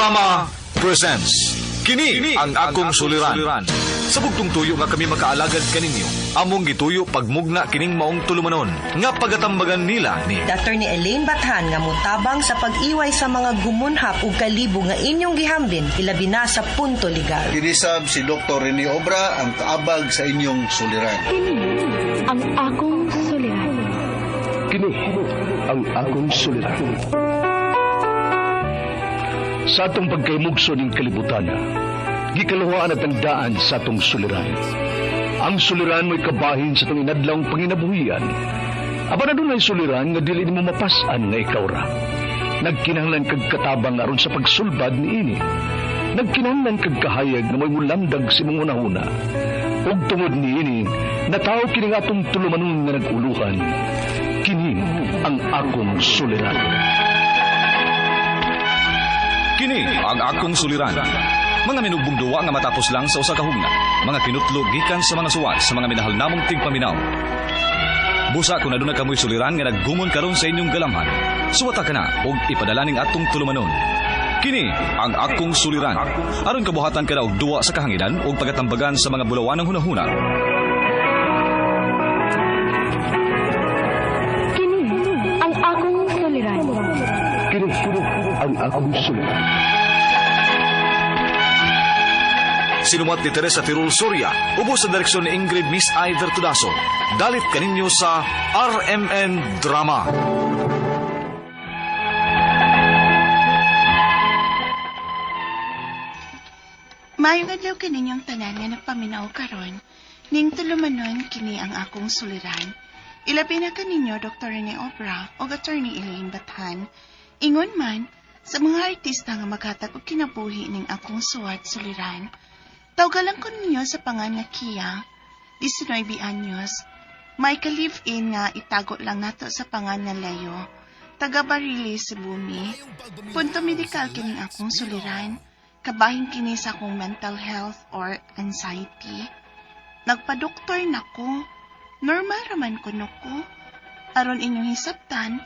Drama presents Kini ang akong suliran. Sa bugtong tuyo nga kami makaalagad kaninyo, among gituyo pagmugna kining maong tulumanon nga pagatambagan nila ni Attorney Elaine Bathan nga motabang sa pag-iway sa mga gumunhap ug kalibo nga inyong gihambin ilabi na sa punto legal. Kinisab si Dr. Rene Obra ang kaabag sa inyong suliran. Kini ang akong suliran. Kini ang akong suliran. Sa atong pagkaymugso ning kalibutan, gikaluhaan at ang daan sa atong suliran. Ang suliran mo'y kabahin sa atong inadlawng panginabuhian. Apan adunay suliran nga dili nimo mapas-an nga ikaw ra. Nagkinahanglan kag katabang aron sa pagsulbad niini. Nagkinahanglan kag kahayag nga mo'y mulamdag sa imong hunahuna. Ug tungod niini, natawo kini nga atong tulumanon nga nag-uluhan. Kini ang akong suliran. Kini ang akong suliran. Mga minugbong duwa nga matapos lang sa usa ka hugna. Mga kinutlo gikan sa mga suwat sa mga minahal namong tigpaminaw. Busa kung aduna kamoy suliran nga naggumon karon sa inyong galamhan. Suwata ka na og ipadala ning atong tulumanon. Kini ang akong suliran. Aron kabuhatan ka na og duwa sa kahanginan ug pagatambagan sa mga bulawanang hunahuna. Kini ang akong suliran. Kini ang akong suliran. Sinumat ni Teresa Tirul Soria, ubos sa direksyon ni Ingrid Miss I. Vertudaso. Dalit kaninyo sa RMN Drama. Maayong adlaw kaninyong tanan nga nagpaminaw karon. Ning tulumanon kini ang akong suliran. Ilabi na kaninyo Dr. Rene Obra o Attorney Elaine Bathan. Ingon man sa mga artista nga maghatag og kinabuhi ning akong suwat suliran. Tawgalan ko ninyo sa pangan nga Kia, 19 anyos. May ka-live-in nga itago lang nato sa pangan nga Leo. Taga Barili, Cebu mi. Punto medikal kining akong suliran. Kabahin kini sa akong mental health or anxiety. Nagpadoktor na ko. Normal raman ko no ko. Aron inyong hisabtan,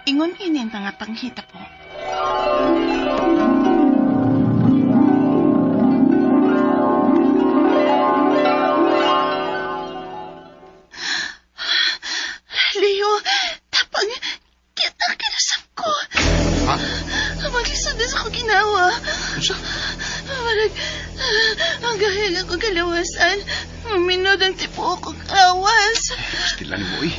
ingon inin mga panghita po. Leo, tapang kita kinasap ko. Ha? Maglisod na sa ko ginawa. Unsa? Marag, ang gahil ako kalawasan. Maminod ang tipo ko kawas. Stila ni mo eh.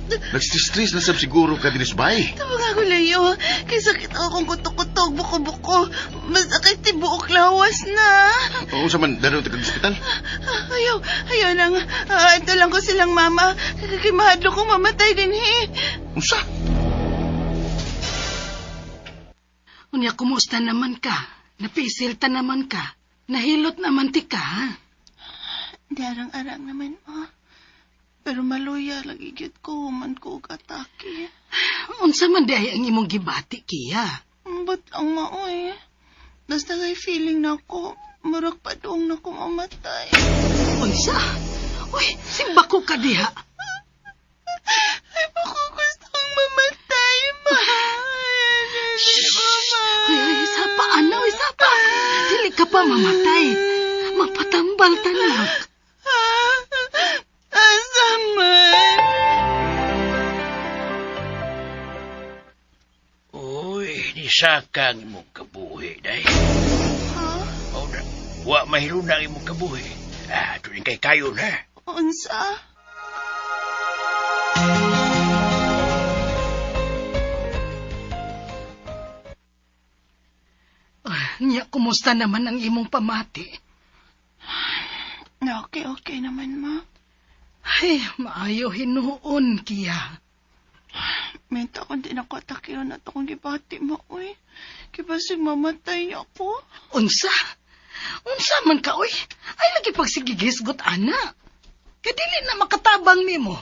Nag-stress na sab siguro ka dinis bay. Tapang ako, Leo. Kay sakit akong kutok-kutok, buko-buko. Masakit tibuok lawas na. Oo, sa man daro ta kag ospital. Ayaw, ayaw lang. Ito lang ko silang mama. Kay mahadlok kong mamatay din, he. Unsa? Unya, kumusta naman ka? Napisil ta naman ka? Nahilot naman ti ka, ha? Di arang-arang naman, ma. Pero maluya, lagi gyud ko, human ko og atake. Unsa man di ay ang imong gibati, Kia? Ba't ang maoy? Basta kay feeling na ako, murag padung na ko mamatay. Unsa? Uy, simbako ka diha. Ay, bako gustong mamatay, ma. Shh! Uy, uy, sapa, ana, uy, sapa. Dili ka pa mamatay. Magpatambal ta na. Asa man? Uy, nisaka ang imong kabuhi, day. Ha? O na, wa mahiluna ang imong kabuhi. Ah, tuning kay kayon, ha? Unsa? Ah, nya, kumusta naman ang imong pamati? Okay, okay naman, ma. Ay, maayo hinuon, Kia. Menta kung di na ko atakiron at akong gibati mo, uy. Kibasig mamatay niya ako. Unsa? Unsa man ka, uy? Ay, lagi pagsigigisgot, ana. Kadili na makatabang nimo.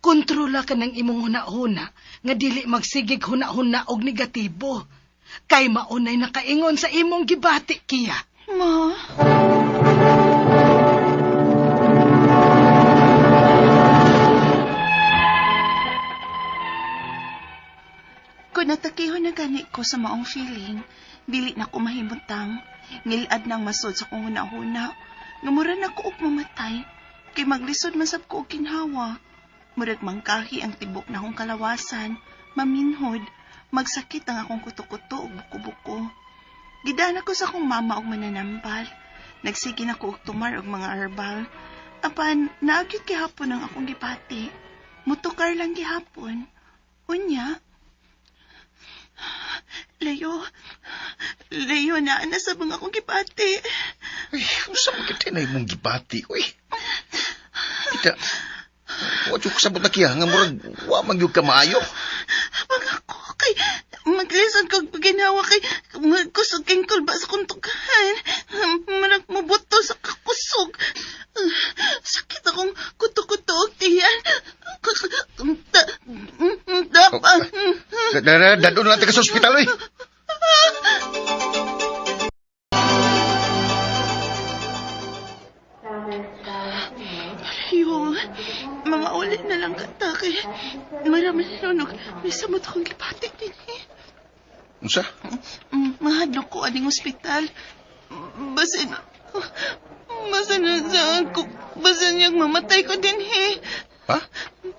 Kontrola ka ng imong huna-huna nga dili magsigig huna-huna og negatibo. Kay maunay nakaingon sa imong gibati, Kia. Ma? Kung natakihon na gani ko sa maong feeling, dili na ko mahimutang. Ngilad nang masod sa kong huna-huna. Nga mura na ko og mamatay. Kay maglisod man sab ko og kinhawa. Murag mangkahi ang tibok na akong kalawasan, maminhod, magsakit ang akong kuto-kuto ug buko-buko. Gidaan ako sa akong mama og mananambal. Nagsige na ko og tumar og mga herbal. Apan, naagyot gihapon ang akong gipati. Mutukar lang gihapon. Unya, Leo, Leo, naa na sa mga akong gipati. Ay, unsa man kita na imong gibati, uy. Kita, wa jud ko sabot na kiya nga murag wa man gyud ka maayo. Pag ako kay maglisod kog ginawa kay kusog king kulba sa kong tugahan. Murag mobuto sa kakusog. Sakit akong kuto-kuto og tiyan. Dapat. Dadon lang ka sa ospital, uy. Yung mamaulit na lang kata kay marami sinunog. May samot akong gipati din eh. Unsa? Mahadlok ko aning ospital. Basin, basin sa ako, basin niyang mamatay ko din he. Ha?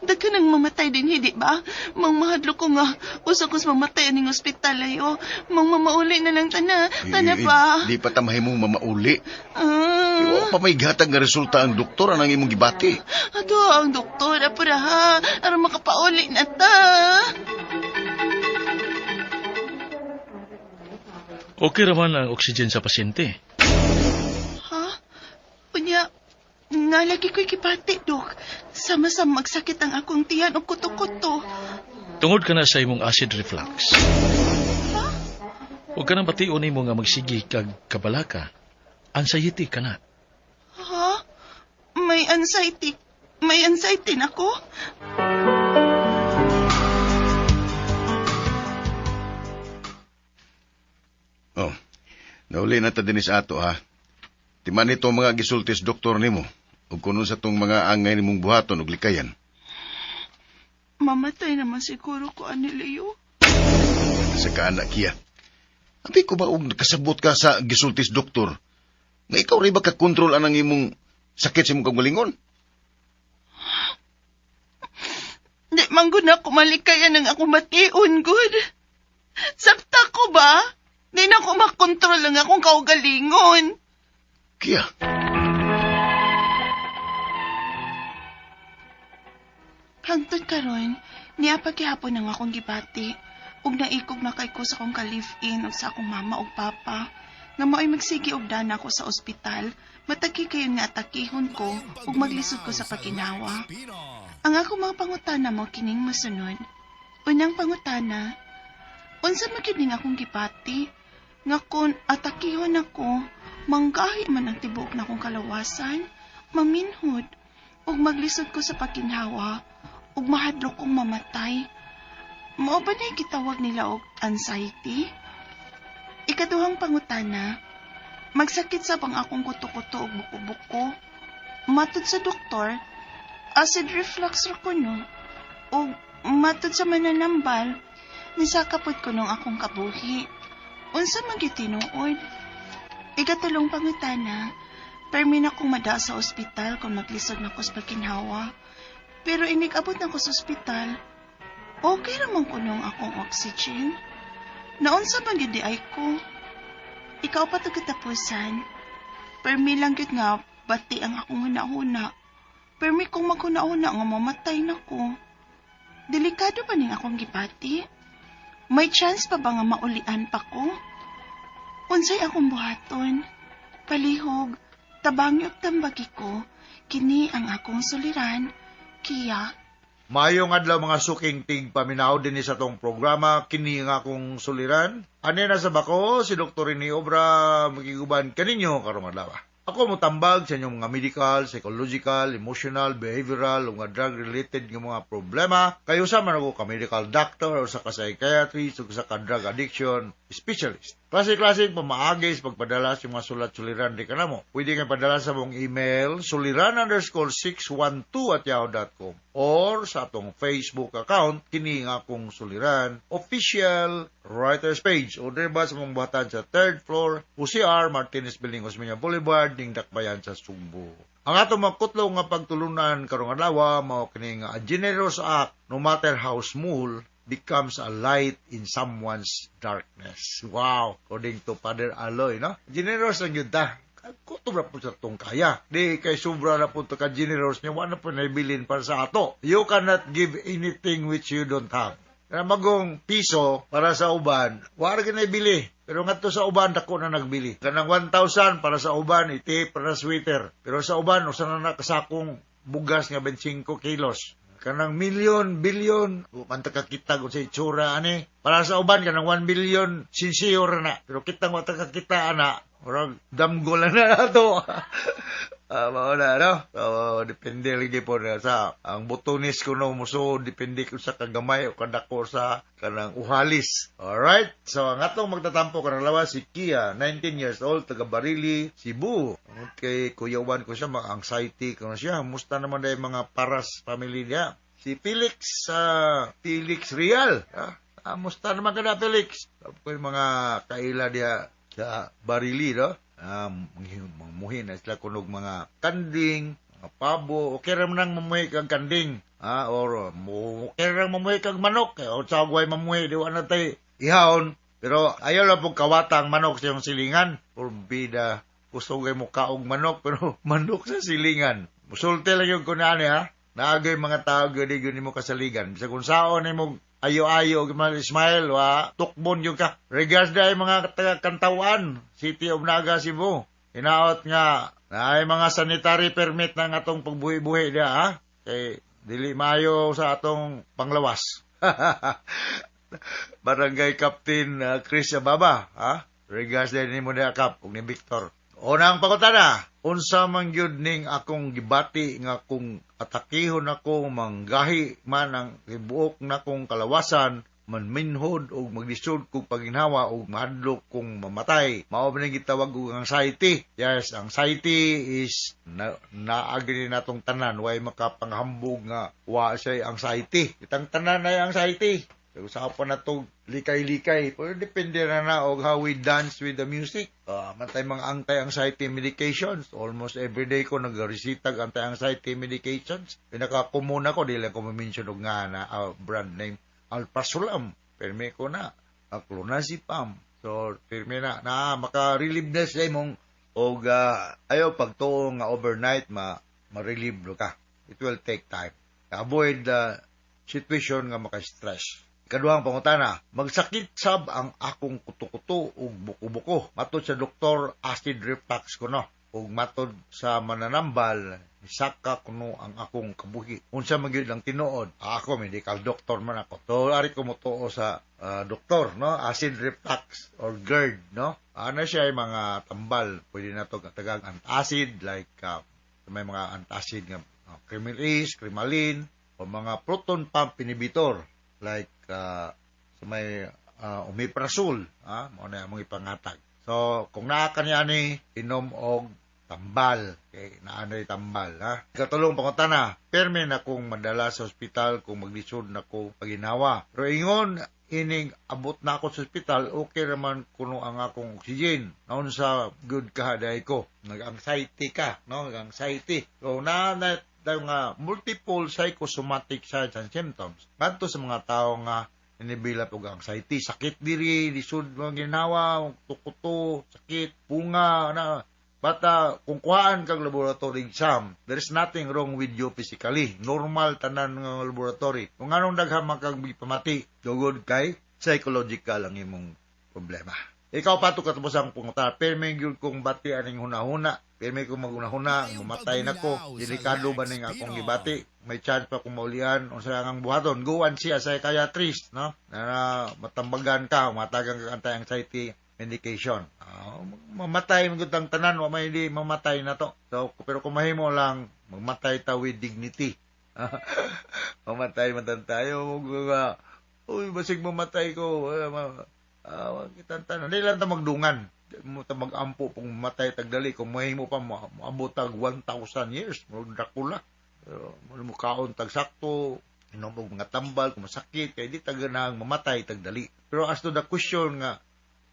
Daghan ang mamatay din he, di ba? Mang mahadlok ko nga, usa ko sa mamatay aning ospital ayo. Mang mamauli na lang tana, tana Eh, pa. Di pa ta mahimong mamauli. Ah. Wa pa may gatag nga resulta ang doktor anang imong gibati. Ato ang doktor, apura ha, aron makapauli na ta. Okay raman ang oxygen sa pasyente. Ha? Unya, nalagi ko'y kipati, Dok. Sama-sama magsakit ang akong tiyan o kuto-kuto. Tungod ka na sa imong acid reflux. Huwag ka nang bation nimo nga magsigi kag kabalaka. Anxiety ka na. Ha? May anxiety. May anxiety na ko? Oh, nauli na ta dinis ato ha. Timan nito mga gisultis doktor nimo ug kuno sa tong mga angay nimong buhaton ug likayan. Mamatay naman siguro ko, ani Leo. Sa kaanak kiya. Abi ko ba og nakasabot ka sa gisultis doktor? Nga ikaw rin ba ka-kontrol anang imong sakit sa imong kaugalingon? Di man gud na ako malikayan ang akong mation, gud. Sakta ko ba? Di na ako makontrol ang akong kaugalingon. Kiya, Hangtod karon, niya gihapon ang akong gibati ug naikog na kay ko sa akong ka-live-in ug sa akong mama ug papa nga mao'y magsige og dana ko sa ospital, matagi kayon nga atakihon ko ug maglisod ko sa paginawa. Ang akong mga pangutana mo kining mosunod. Unang pangutana, unsa man gyud ning akong gibati nga kon atakihon ako, manggahi man ang tibuok na akong kalawasan, maminhod, ug maglisod ko sa pagkinhawa, ug mahadlok kong mamatay. Mao ba na gitawag nila og anxiety? Ikaduhang pangutana, magsakit sa bang akong kuto-kuto ug buko-buko? Matod sa doktor, acid reflux ra ko no. Ug matod sa mananambal, nisakapod ko nung akong kabuhi. Unsa man gyud tinuod? Ikatulong pangutana, permi na kong mada sa ospital kung maglisod na ko sa pagkinhawa. Pero inig-abot na ko sa ospital, okay ra man ko nung akong oxygen. Naunsa man gyud di ay ko. Ikaw pa to katapusan. Permi lang gyud nga bati ang akong hunahuna. Permi kong maghuna-huna nga mamatay na ko. Delikado ba ning akong gibati? May chance pa ba nga maulian pa ko? Unsay akong buhaton? Palihog, tabangi og tambagi ko, kini ang akong suliran, Kiya. Maayong adlaw mga suking tig paminaw dinhi sa tong programa kini nga akong suliran. Ani na sa bako si Dr. Rene Obra makiguban kaninyo karong adlaw. Ako motambag sa inyong mga medical, psychological, emotional, behavioral ug mga drug-related nga mga problema. Kayo sa man ako ka medical doctor o sa ka psychiatrist o sa ka drug addiction specialist. Klase-klase pamaagi sa pagpadala sa mga sulat suliran di kanamo. Pwede kang padala sa mong email suliran_612@yahoo.com or sa atong Facebook account, kini nga akong suliran official writers page, o ba sa mong buhatan sa third floor, UCR Martinez Building, Osmeña Boulevard, ning Dakbayan sa Sugbo. Ang atong makutlo nga pagtulunan karong adlaw mao kini nga a generous act, no matter how small, becomes a light in someone's darkness. Wow! According to Father Aloy, no? Generous lang yun ta. Kutob ra po sa tong kaya. Di kay sobra na po ka generous niya, wala na po naibilin para sa ato. You cannot give anything which you don't have. Na magong piso para sa uban, wala ka naibili. Pero ngadto sa uban, dako na nagbili. Kanang 1,000 para sa uban, iti para sa sweater. Pero sa uban, usa na nakasakong bugas nga 25 kilos. Kanang milyon, bilyon, man ta kakita kung sa itsura ani. Para sa uban, kanang 1 billion, sincere na. Pero kitang wa ta kakita ana, murag damgo lang na nato. Mao na, no? So, depende lagi po na sa ang butones ko no musuod, depende ko sa kagamay o kadako sa kanang uhalis. Alright? So, ang atong magtatampo karong adlaw si Kia, 19 years old, taga Barili, Cebu. Kay kuyawan ko siya, mga anxiety ko na siya. Musta naman dahil mga paras family niya. Si Felix, Felix Real. Musta naman ka na, Felix? Tapos yung mga kaila diya sa Barili, no? Mamuhi na sila kunog mga kanding, mga pabo. Okay ra man nang mamuhi kag kanding. Or okay ra mamuhi kag manok. O sa way mamuhi, di wa na tay ihawon. Pero ayaw lang pong kawata ang manok sa iyong silingan. Purbida, gusto kay mo kaog manok, pero manok sa silingan. Musulti lang yung kunani, ha? Naagay mga tao gani gani mo kasaligan. Bisag kung saon nimo ayo-ayo og mga smile, wa tukbon yung ka. Regards dahil mga taga-Kantawan, City of Naga, Cebu. Hinaot nga naay mga sanitary permit na nga atong pagbuhi-buhi diha, ha? Kay dili maayo sa atong panglawas. Barangay Captain Chris Ababa, ha? Regards din nimo diha, Kap, ug ni Victor. Unang pangutana, unsa man gyud ning akong gibati nga kung atakihon ako, manggahi man ang tibuok nakong kalawasan, manminhod og maglisod kog paginhawa og mahadlok kong mamatay? Mao ba ning gitawag og anxiety? Yes, anxiety is na naagi natong tanan, way makapanghambog nga wa siya anxiety. Kitang tanan ay anxiety. Usapan na to likay-likay. Pero depende na na og how we dance with the music. Mantay mga anti-anxiety medications. Almost every day ko nag-resitag anti-anxiety medications. Pinaka-common ako, di lang ko ma-mention og nga na brand name. Alprazolam. Pirmi ko na. Clonazepam. So, pirmi na. Na, maka-relieve na sa imong og ayaw pagtuo nga overnight ma-relieve ka. It will take time. Avoid the situation nga maka-stress. Ikaduhang pangutana, magsakit sab ang akong kuto-kuto ug buko-buko. Matod sa doktor, acid reflux kuno. Ug matod sa mananambal, saka kuno ang akong kabuhi. Unsa man gyud ang tinuod? Ako medical doctor man ako. So ari ko motuo sa doktor, no? Acid reflux or GERD, no? Ano siya ay mga tambal, pwede na to katagang antacid like may mga antacid nga Kremil-S, Kremalin, o mga proton pump inhibitor like sa may omeprazole, mao na among ipangatag. So kung naa ka niya ani, inom og tambal kay naa na tambal, ha. Ikatulong pangutana, permi na kong madala sa ospital kung maglisod na ko paginhawa. Pero ingon ining abot na ako sa ospital, okay raman kuno ang akong oxygen. Naunsa good ka dai ko? Nag-anxiety ka, no? Nag-anxiety. So na na nga multiple psychosomatic signs and symptoms ngadto sa mga tawo nga ninibilap og anxiety, sakit diri, lisod mga ginawa, tukuto, sakit punga na. Bata, kung kuhaan kag laboratory exam, there is nothing wrong with you physically. Normal tanan nga laboratory. Kung anong daghan man kag pamati, tungod kay psychological ang imong problema. Ikaw pa to katapos ang pangutana, pirmi gyud kong bati aning hunahuna. Pirmi kong maghunahuna, mamatay na ko. Delikado ba ning akong gibati? May chance pa kung maulian, unsa ang buhaton? Go and see a psychiatrist, no? Na matambagan ka, matagang ka anti-anxiety medication. Mamatay man gud ang tanan, wa may di mamatay na to. So, pero kung mahimo lang, mamatay ta with dignity. Mamatay man tayo, uy, basig mamatay ko. Kita tanan. Dili lang ta magdungan. Mo ta magampo kung matay tagdali kung mahimo pa moabot tag 1,000 years mo Dracula. Pero mo kaon tag sakto, inom og mga tambal kung masakit kay di ta ganahang mamatay tagdali. Pero as to the question nga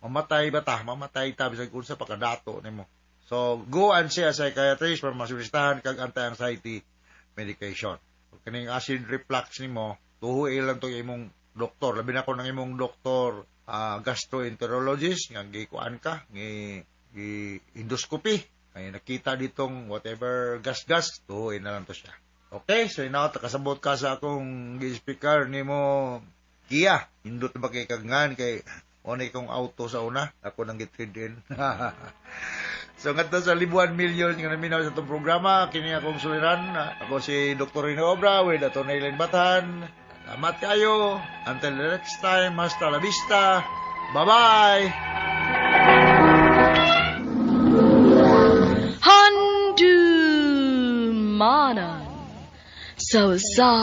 mamatay ba ta, mamatay ta bisag unsa pa kadato nimo. So go and see a psychiatrist para masulistahan kag anti-anxiety medication. Kung kining acid reflux nimo, tuhuin lang to imong doktor. Labi na ko ng imong doktor gastroenterologist nga gikuan ka, gi endoscopy. Ay nakita ditong whatever gas-gas, tuhuin na lang to siya. Okay, so inaw takasabot ka sa akong gi-speaker nimo Kia. Hindot ba kay kagngan kay onay kong auto sa una, ako nang gi-trade in. So ngadto sa 1 million nga naminaw sa itong programa, kini akong suliran. Ako si Dr. Rene Obra with Atty. Elaine Bathan. Salamat kayo. Until the next time, hasta la vista. Bye-bye! Handumanan sa usa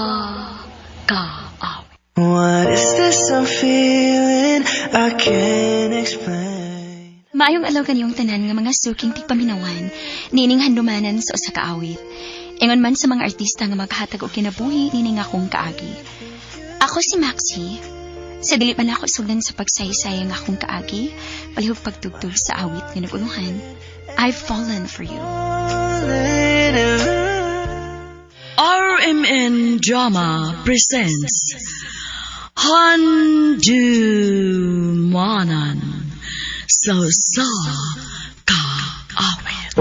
ka awit. What is this I'm feeling? I can't explain. Maayong adlaw kaniyong tanan nga mga suking tigpaminawan, niining handumanan sa usa ka awit. Ingon man sa mga artista nga maghatag og kinabuhi nining akong kaagi. Ako si Maxie. Sa dili pa nako sugdan sa pagsaysay ang akong kaagi, palihog pagtugtog sa awit nga naguluhan, I've fallen for you. RMN Drama presents Handumanan sa usa ka awit.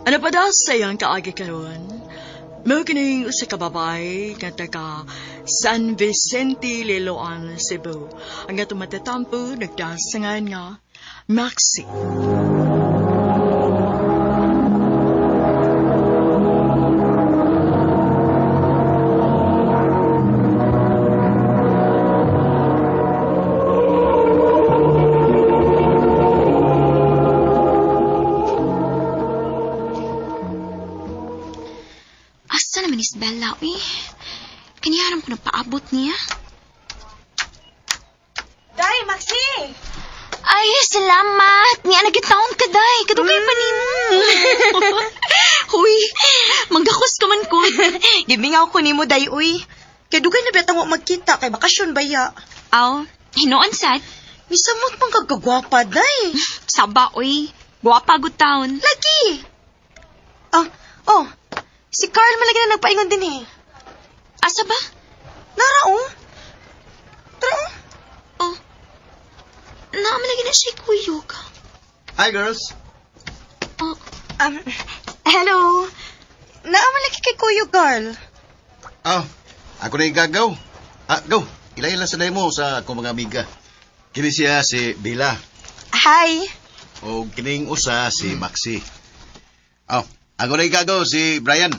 Ano pa daw sa iyang kaagi karon? Mao kining usa ka babae nga taga San Vicente, Liloan, Cebu. Ang atong matatampo nagdasangan nga Maxie. Asa naman is Bella, uy? Kaniyaram ko nagpaabot niya. Day, Maxi! Ay, salamat! Niya nagitaon ka, day. Kadugay pa nimo. Huy, manggakos ka man ko. Gimingaw ko nimo, day, uy. Kay dugay na bitang wa magkita kay bakasyon ba ya? Aw, hinuon sad. Misamot man kag kagwapa, day. Saba, uy. Guwapa gud taon. Lagi! Ah, oh. Si Carl malagi na nagpaingon din eh. Asa ba? Nara, oh. Tara, oh. Oh. Naa lagi na siya kuyog. Hi, girls. Oh, Hello. Naa man lagi kay Kuya Carl. Ah, ako na igagaw. Ah, go. Ilay lang sa mo sa akong mga amiga. Kini siya si Bella. Hi. O kining usa si Maxi. Oh, ako na igagaw si Brian.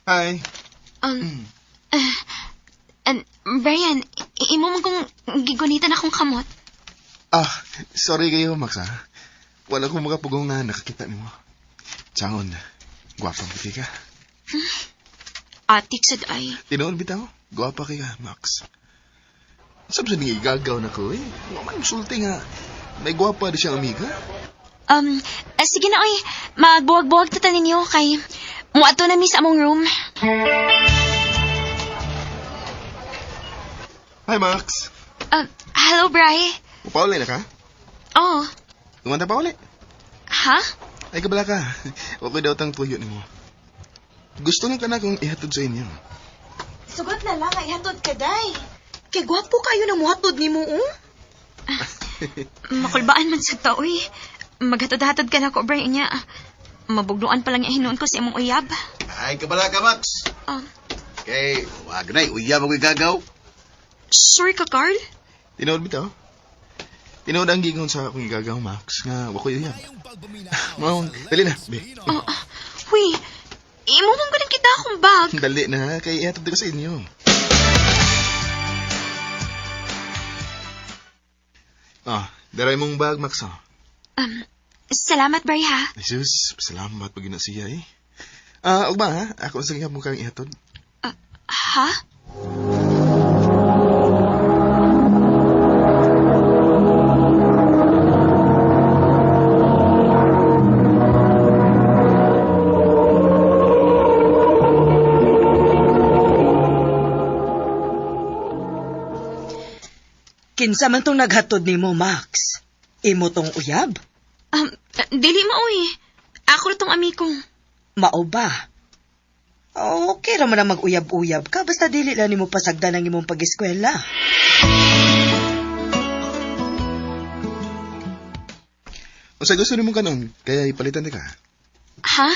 Hi. And Brian, imo man kong gigunitan akong kamot. Ah, sorry kayo, Max, ha? Wala akong makapugong na nakakita nimo. Chaon, gwapa kay ka. Atik sad ay. Tinuod bitaw, gwapa kay ka, Max. Sab sa ning igagaw na ko, eh. Wa man musulti nga. May gwapa di siyang amiga. Sige na oy, magbuwag-buwag ta ninyo kay muadto na mi sa among room. Hi, Max. Hello, Bri. Upauli na ka? Oh, Tumanda pa uli. ha? Ay, kabala ka. Okay daw tang tuyo nimo. Gusto lang ka na kung ihatod sa inyo. Sugot na lang, ay hatod ka, day. Kay gwapo kayo na muhatod nimo, oh. Makulbaan man sa tao, oy. Maghatod-hatod ka na ko, Bri, niya. Mabugnuan pa lang yung hinuon ko sa imong uyab. Ay, kabala ka, Max. Oh, Kay, wag na, uyab ako igagaw. sure ka, Carl? Tinuod bitaw. Tinuod ang gigon sa akong igagaw, Max, nga wa ko'y uyab. Mao, dali na, be. Oh, huy, imo man gud kita akong bag. Dali na, kay ihatod ko sa inyo. Ah, daray mong bag, Max, oh. Salamat, Bray, ha? Jesus, salamat pag na siya eh. Ah, ugma ha, ako sa gihapon kang ihatod. Ha? Kinsa man tong naghatod nimo, Max? Imo tong uyab? Dili mo, uy. Ako ra tong amigo. Mao ba? Okay ra man ang mag-uyab-uyab ka, basta dili lang nimo pasagdan ang imong pag-eskwela. Unsa gusto nimo kanon? Kaya ipalitan ni ka. Ha?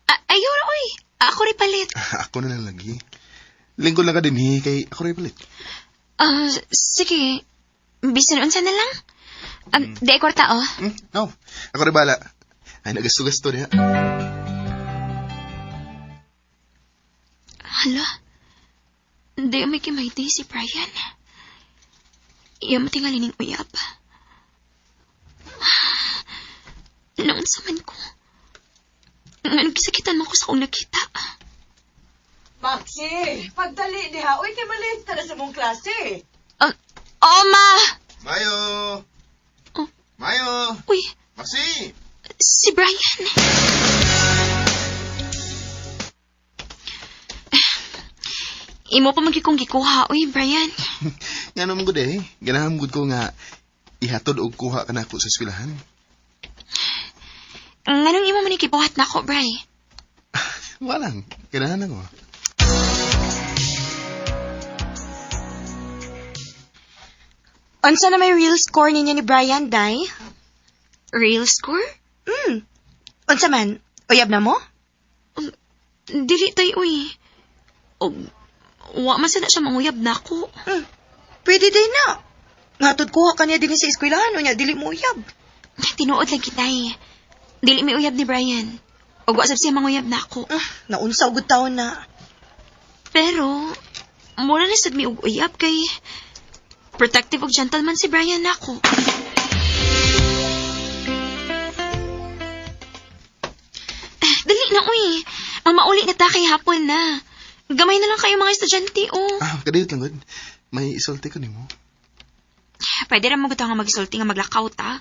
Ayaw ra, uy. Ako rin palit. Ako na lang lagi. Lingkod lang ka din eh, kay ako rin palit. Ah, sige. Bisan unsa na lang. Di kwarta, oh. No, ako rin bala. Ay, nagasto-gasto niya. Hala. Di may kimayti si Brian. Iya mo tingali ning uyab. Naunsa man ko. Nganong gisakitan mo ko sa akong nakita. Maxi, pagdali diha. Uy, kay malate ka na sa mong klase. Oh, ma! Mayo! Oh. Mayo! Uy, Maxi! si Brian. Imo pa man gyud kong gikuha. Uy, Brian. Nga naman gud eh. Ganahan gud ko nga ihatod og kuha ka nako sa eskwelahan. Nganong imo man ikibuhat nako, Bray? Walang. Ganahan ako. Unsa na may real score ninyo ni Brian, Day? Real score? Unsa man? Uyab na mo? Dili tay, uy. Og, wa man sana siya manguyab nako. Pwede day na. Ngatod kuha kaniya din sa eskwelahan, unya dili mo uyab. Tinuod lang kitay. Dili may uyab ni Brian. Og wa sab siya manguyab nako. Naunsa og taon na. Pero, mura na sad mi og uyab kay protective og gentleman si Brian nako. Dali na, uy. Ang mauli na ta kay hapon na. Gamay na lang kayo mga estudyante, oh. Ah, kadiyot lang gud. May isulti ko nimo. Pwede ra mo nga magsulti nga maglakaw ta.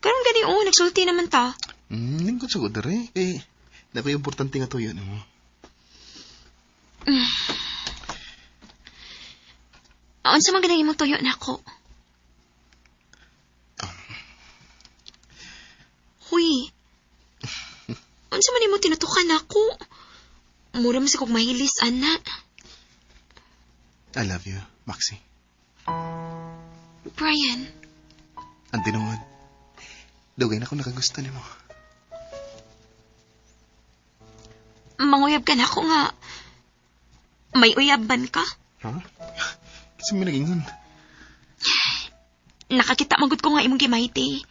Karon gani, oh, nagsulti naman ta. Lingkod sa gud dere kay dako importante nga tuyo nimo. Unsa man ganang imong tuyo nako? Huy. Unsa man imo tinutukan nako? Mura man sa kog mahilis, ana. I love you, Maxi. Brian, Ang tinuod. Dugay na ko nakagusto nimo. Manguyab ka nako nga. May uyab man ka? Ha? Kasi may nagingon. Nakakita magud ko nga imong gimayti.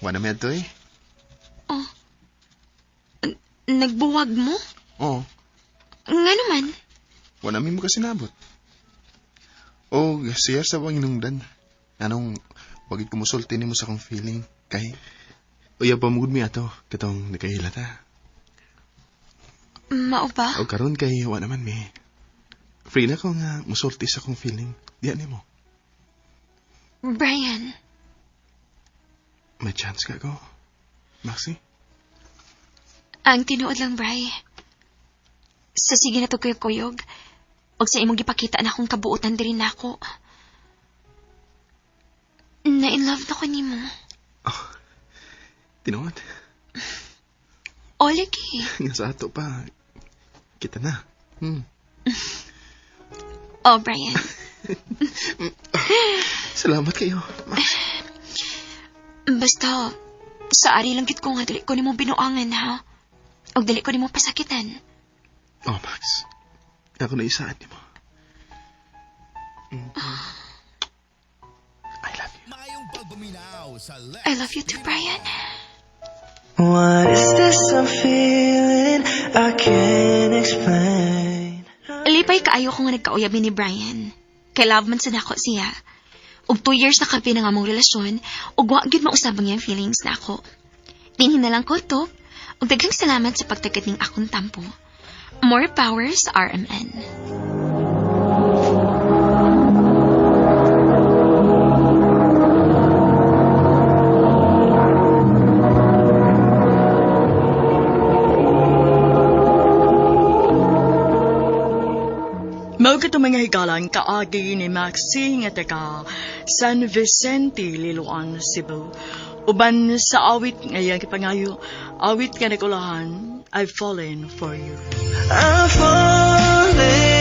Wala may adto eh. Oh. Nagbuwag mo? Oo. Nga naman. Wala may mo kasi nabot. O, siya sa wang inungdan. Anong, wagit kumusulti nimo sa akong feeling. Kay, uyab pa mugud mi ato, katong nakahila ta. Mao ba? O karon kay wa naman mi. Free na ko nga musulti sa akong feeling. Diyan nimo. Brian, May chance ka ko. Maxi? Ang tinuod lang, Bri. Sa sige na to kuyog-kuyog, og sa imong gipakita na akong kabuotan diri nako. Na-in love na ko nimo. Oh, tinuod. O, lagi. Nga sa ato pa. Kita na. Oh, Brian. Salamat kayo, Max. Basta, sa ari lang gid ko nga dili ko nimo binuangan, ha? Og dili ko nimo pasakitan. Oh, Max. Ako na isaan nimo. I love you. I love you too, Brian. What is this I'm feeling? I can't explain. Lipay kaayo ko nga nagkauyab ni Brian. Kay love man sa nako siya. Ug 2 years na kapin ang among relasyon, ug wa gyud mausab ang iyang feelings nako. Dinhi na lang ko to. Ug daghang salamat sa pagtagad ning akong tampo. More power sa RMN. Mao kato, mga higalan, kaagi ni Maxi nga taga San Vicente, Liloan, Cebu. Uban sa awit nga iyang gipangayo, awit nga nagulahan, "I've Fallen for You." I've fallen.